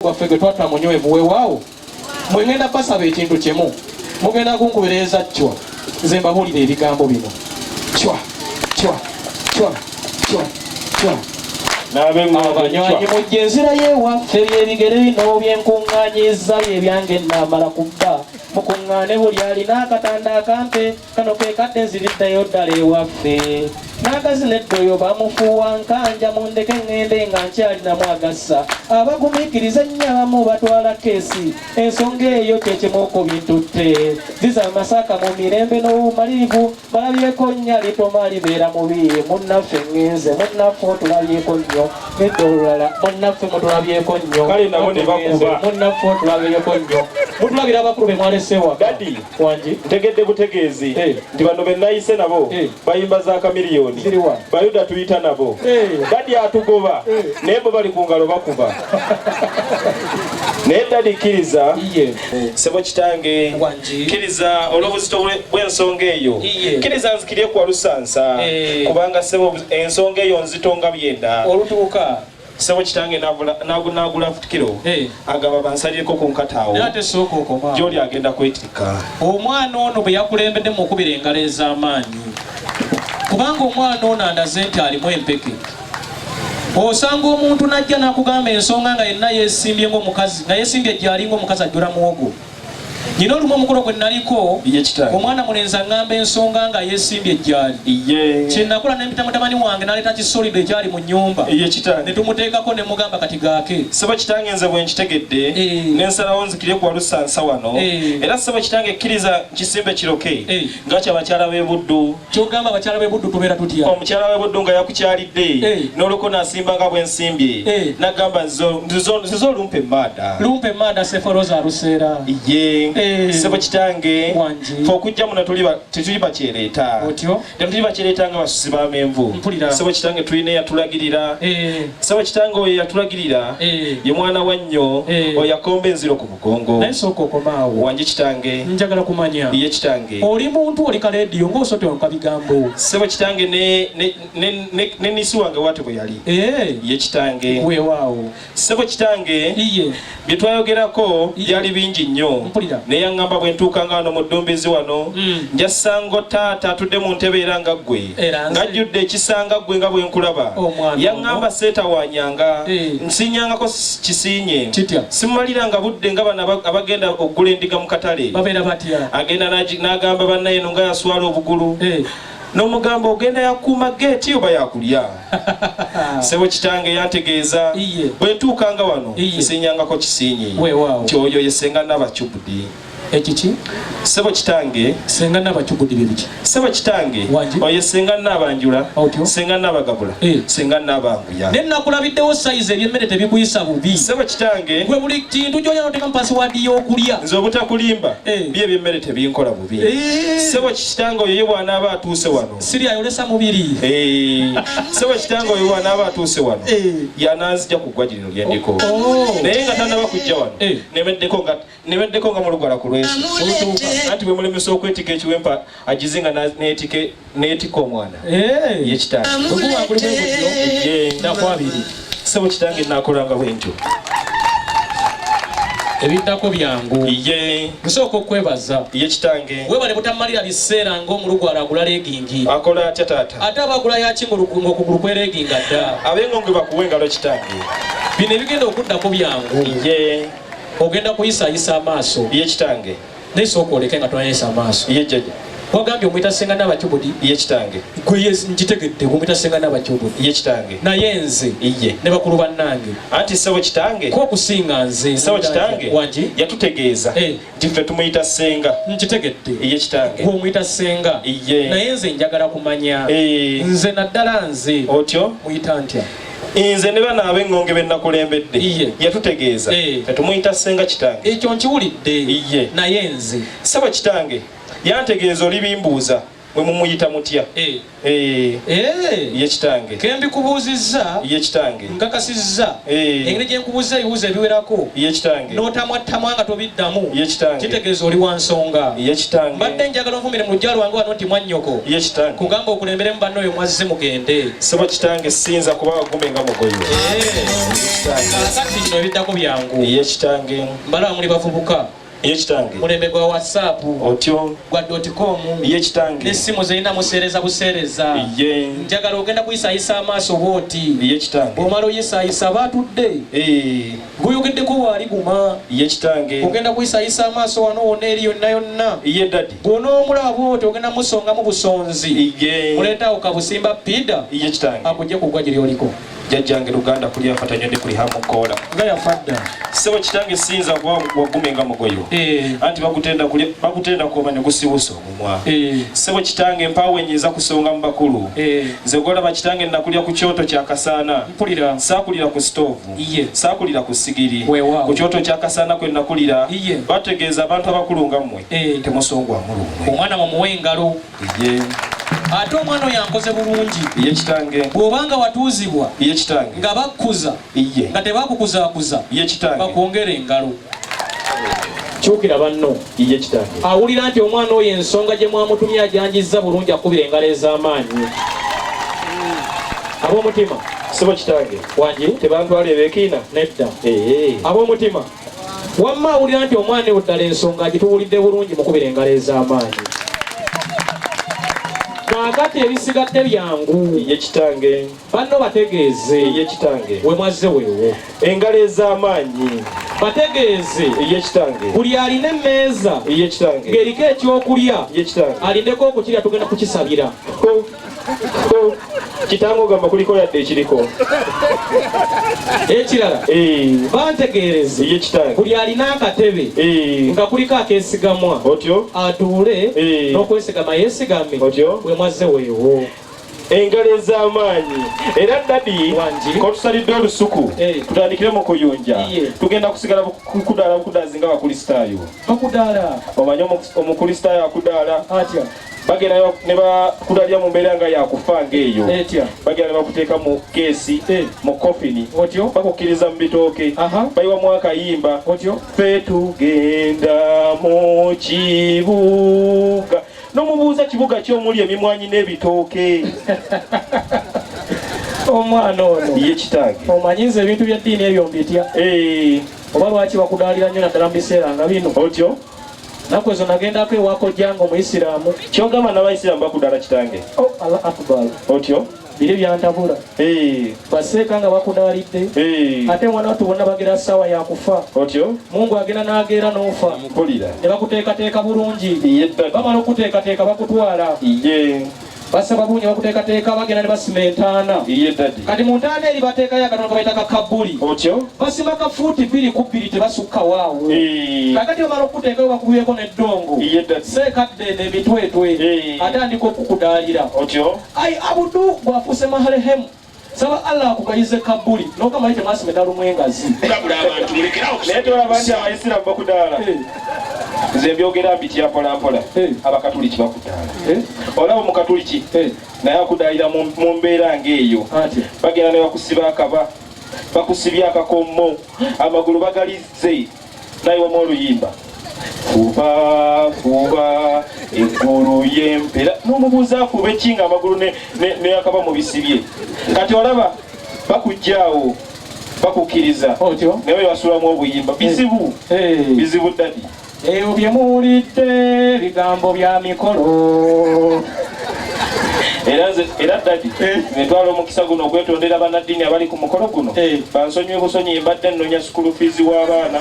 Gwaffe gwe twatta munywevu. Weewaawo, mwe ngenda basaba ekintu kimu, mugenda kunkubereeza cwa, nze mbabuulira ebigambo bino: cwa, cwa, cwa, cwa, cwa. Abanywanyi mujja enzira y'ewaffe, byebigere bino byenkuŋŋaanyiza, byebyange naamala kubba. Mukuŋŋaane, buli alina akatanda akampe. Kano ke kadde nziriddayo ddala ewaffe. N'agazina eddoyo bamufuuwa nkanja, mundeke ŋŋende nga nkyalinamu agassa. Abagumiikiriza ennyo abamu batwala keesi, ensonga eyo kyekimu ku bintutte. Ziza amasaka mu mirembe n'obumalirivu, balabyeko nnyo alitoma libeera mubi. Munnaffe ŋŋenze, munnaffe otulabyeko nnyo, nedda olulala, munnaffe mutulabyeko nnyo. Kale nabo ne bakuba. Munnaffe otulabyeko nnyo, mutulabira abakulu be mwalese waka. Daddy. Wangi. Ntegedde butegeezi nti bano be nayise nabo bayimba za Kamiliyoni. Ziriwa? Bayuda tuyita nabo. Daddy atugoba, naye bo bali ku ngalo bakuba. Naye daddy, kkiriza, sebo kitange, Wangi. kkiriza olw'obuzito bw'ensonga eyo, kkiriza nzikirye ku Walusansa, kubanga sebo ensonga eyo nzito nga byenda. Olutuuka. Sebo kitange, nagula kiro, agamba bansalireko ku nkataawo. Naye ate sooka okoma. Gyoli agenda kwetikka. Omwana ono bwe yakulembedde mu okubira engalo ez'amaanyi, kubanga omwana ono andaze nti alimu empeke. Osanga omuntu najja n'akugamba ensonga nga yenna yeesimbye ng'omukazi, nga yeesimbye gyali ng'omukazi ajjula muwogo. Nyina olumu omukolo gwe naliko, Iye kitange. omwana mulenzi aŋŋamba ensonga nga yeesimbye gyali. Kyenakola, nempita mutabani wange n'aleeta kisolido ekyali mu nnyumba, Iye kitange. ne tumuteekako, ne mugamba kati gaake. Sebo kitange, nze bwe nkitegedde, nensalawo nzikirye ku Walusansa wano. Era sebo kitange, kkiriza nkisimbe kiroke nga kyabakyala b'e Buddu. Kyogamba abakyala b'e Buddu tubeera tutya? Omukyala w'e Buddu nga yakukyalidde, n'olwoko nasimba nga bwe nsimbye, nagamba nzizo olumpa emaada. Lumpa emaada, seforoza aluseera. Ye. Sebo kitange, Wangi. fe okujja muno tetuli bakyereeta. Otyo. Tetuli bakyereeta nga basusi b'amenvu. Mpulira. Sebo kitange, tulina eyatulagirira. Sebo kitange, oyo eyatulagirira ye mwana wa nnyo, oyo akomba enziro ku mugongo. Naye sooka okomaawo. Wangi kitange. Njagala kumanya, Ye kitange. oli muntu, oli kalediyo ng'osotonka bigambo? Sebo kitange, ne nisi wange waate bwe yali. Ye kitange. Weewaawo. Sebo kitange, bye twayogerako byali bingi nnyo. Mpulira. Naye yaŋŋamba bwe ntuukanga wano mu ddumbizi wano, nja sanga taata atudde mu ntebe era nga ggwe, Era nze. ng'ajjudde ekisanga ggwe nga bwe nkulaba. Omwana Yaŋŋamba ono. seetawaanyanga, nsiinyangako kisiinye. Kitya? Simumaliranga budde nga bano abagenda okugula endiga mu katale. Babeera batya? Agenda n'agamba bannaye eno nga yaswala obugulu, n'omugamba ogenda yakuuma geeti oba yakulya. Sebo kitange, yantegeeza bwe ntuukanga wano, nsiinyangako kisiinye, Weewaawo. nti oyo ye senga Nabacubudi. Ekiki? Sebo kitange. Senga Nabacubudi bye biki? Sebo kitange, Wangi. oyo senga Nabanjula, Otyo. senga Nabagabula, senga Nabanguya. Naye nakulabiddewo sayizi, ebyemmere tebikuyisa bubi. Sebo kitange, gwe buli kintu gyolya noteeka mu password y'okulya. Nze obutakulimba, byo ebyemmere tebinkola bubi. Sebo kitange, oyo ye bw'anaaba atuuse wano, Siri ayolesa mubiri. Sebo kitange, oyo bw'anaaba atuuse wano, yananzija ku ggwagi lino lyendiko. Oh. Naye nga tannaba kujja wano, nemeddeko nga mulugala ku lwesu, anti bwe mulemesa okwetika ekiwempa agizinga neetika omwana. Ye kitange. Bwe guba guli bwe gutyo, Ye. ndakwabiri. Sebo kitange, nakolanga bwe ntyo. Ebiddako byangu. Ye. Nsooka okwebaza. Ye kitange. Webale butamalira biseera ng'omulugwala agula legging. Akola atya taata? Ate aba agula yaki ng'okugulu kwereginga dda? Ab'engonge bakuwa engalo, kitange. Bino ebigenda okuddako byangu. Ye. Ogenda kuyisayisa amaaso. Ye kitange. Naye sooka oleke nga tonayisa amaaso. Ye jjajja. Wagambye omuyita senga Nabacubudi. Ye kitange. Gwe ye nkitegedde, omuyita senga Nabacubudi. Ye kitange. Naye nze ne bakulu bannange? Anti sebo kitange, ko okusinga nze? Sebo kitange, Wangi. yatutegeeza nti ffe tumuyita senga. Nkitegedde. Ye kitange. Gwe omuyita senga. Ye. Naye nze njagala kumanya, nze naddala nze, Otyo. muyita ntya? Nze ne bano ab'eŋŋonge be nakulembedde, yatutegeeza tetumuyita senga, kitange. Ekyo nkiwulidde. Iye. Naye nze? Sebo kitange, yantegeeza oli bimbuuza. Mwe mumuyita mutya? Eh. Eh. Eh. Ye kitange. Kembikubuuzizza. Ye kitange. Nkakasizza. Eh. Engeri gye nkubuuzza ebibuuzo ebiwerako. Ye kitange. N'otamwattamwa nga tobiddamu. Ye kitange. Kitegeeza oli wa nsonga. Ye kitange. Mbadde njagala onvumire mu luggya lwange wano nti mwannyoko. Ye kitange. Kugamba okulemberemu banno oyo mwazze mugende. Ssebo kitange siyinza kuba wagume nga mugoyo. Eh. Kaakati nno ebiddako byangu. Ye kitange. Mbalaba muli bavubuka. Ye kitange. Mulembe gwa WhatsApp. Otyo. Gwa dot com. Ye kitange. N'essimu zerina museereza buseereza. Ye. Njagala ogenda kuyisaayisa amaaso bw'oti. Ye kitange. Bw'omala oyisaayisa baatudde. Eh. Gweyogeddeko waali guma. Ye kitange. Ogenda kuyisaayisa amaaso wano wonna eri yonna yonna. Ye daddy. Bw'onoomulaba bw'oti ogenda musongamu busonzi. Ye. Muleetaawo kabusimba pida. Ye kitange. Akujje ku ggwa gye lyoliko. Jjajjange Luganda kulya afatanyodde kuli hamu koola. Nga yafa dda. Ssebo kitange siyinza kuba wagume nga mugoyo. Eh. Anti bagutenda kulya bagutenda kuba ne gusiwusa omumwa. Eh. Ssebo kitange mpaawo enyiza kusonga mu bakulu. Eh. Nze gwolaba kitange nakulya ku kyoto kya kasaana. Mpulira. Saakulira ku sitoovu. Iye. Saakulira ku sigiri. Weewaawo. Ku kyoto kya kasaana kwe nakulira. Iye. Bategeeza abantu abakulu nga mmwe. Eh. Temusongwamu lumwe. Omwana mumuwe engalo. Iye. Ate omwana oyo ankoze bulungi. Iye kitange. Bw'obanga watuuzibwa. Iye kitange. Nga bakkuza. Iye. Nga tebakukuzaakuza. Iye kitange. Bakwongera engalo. Kyukira banno. Iye kitange. Awulira nti omwana oyo ensonga gye mwamutumye ajanjizza bulungi akubira engalo ez'amaanyi. Ab'omutima. Ssebo kitange. Wangi. Tebantwala ebekiina? Nedda. Ee. Ab'omutima. Wamma awulira nti omwana oyo ddala ensonga agituwulidde bulungi mukubira engalo ez'amaanyi. Kaakati ebisigadde byangu. Ye kitange. Banno bategeeze. Ye kitange. We mwazze weewo. Engalo ez'amaanyi. Bategeeze. Ye kitange. Buli alina emmeeza. Ye kitange. Ng'eriko ekyokulya. Ye kitange. Alindeko okukirya tugenda kukisabira. Kitange ogamba kuliko yadde ekiriko. Ekirala. Eh. Bantegeereze. Ye kitange. Buli alina akatebe. Eh. Nga kuliko akeesigamwa. Otyo. Atuule. Eh. N'okwesigama yeesigame. Otyo. We mwazze weewo. Engalo ez'amaanyi. Era daddy kotusalidde olusuku tutandikire mu kuyunja. Tugenda kusigala kudaala bukudaazi nga Bakulisitaayo. Bakudaala. Omanyi Omukulisitaayo akudaala. Atya. Bagenda ne bakudalira mu mbeera nga yakufa ng'eyo. Etya. Bagenda ne bakuteeka mu keesi, mu kofini. Otyo. Bakukkiriza mu bitooke. Bayiwamu akayimba. Otyo. Ffe tugenda mu kibuga. N'omubuuza kibuga ki omuli emimwanyi n'ebitooke. Omwana ono. Ye kitange. Omanyi nze ebintu by'eddiini ebyo mbitya. Eh. Oba lwaki bakudaalira nnyo naddala mu biseera nga bino. Otyo. Naku ezo nagendako ewa kojjange Omuyisiraamu. Ky'ogamba n'Abayisiraamu bakudaala kitange? Oh, Allah Akbar. Otyo. Biri byantabula. Eh. Baseeka nga bakudaalidde. Eh. Ate mwana wattu bonna bagera ssaawa ya kufa. Otyo. Mungu agenda n'ageera n'ofa. Mpulira. Ne bakuteekateeka bulungi. Iye ddala. Bamala okukuteekateeka bakutwala. Iye. Basaba bulungi bakuteekateeka bagenda ne basima entaana. Iye daddy. Kati mu ntaana eri bateekayo akatono ke bayita kakabuli. Otyo. Basima ka fuuti 2 ku 2 tebasukka waawo. Eh. Kakati bamala okukuteekayo bakubyeko n'eddongo. Iye daddy. Seeka adda eno emitwetwe. Eh. Atandika okukudaalira. Otyo. Ai Abudu bw'afuuse maharehemu. Saba Allah akugayize kabuli n'ogamba nti temwasima eddalu engazi. Naye tolaba nti Abayisiraamu bakudaala. Eh. Nze mbyogera mbitya mpola mpola. Eh. Abakatuliki bakudaala. Eh. Olaba Omukatuliki naye akudaalira mu mbeera ng'eyo. Atya. Bagenda ne bakusiba akaba, bakusibye akakomo, amagulu bagalizze, nayiwamu oluyimba. Fuba, fuba, eggulu y'empeera. N'omubuuza afube ki nga amagulu ne akaba mu bisibye. Kati olaba bakujjaawo, bakukkiriza. Otyo. Naye basulamu obuyimba. Bizibu. Bizibu daddy. Ebyo bye muwulidde bigambo bya mikolo. Era nze, era daddy, ntwala omukisa guno okwetondera bannaddiini abali ku mukolo guno. Bansonyiwe busonyi mbadde nnoonya school fees w'abaana.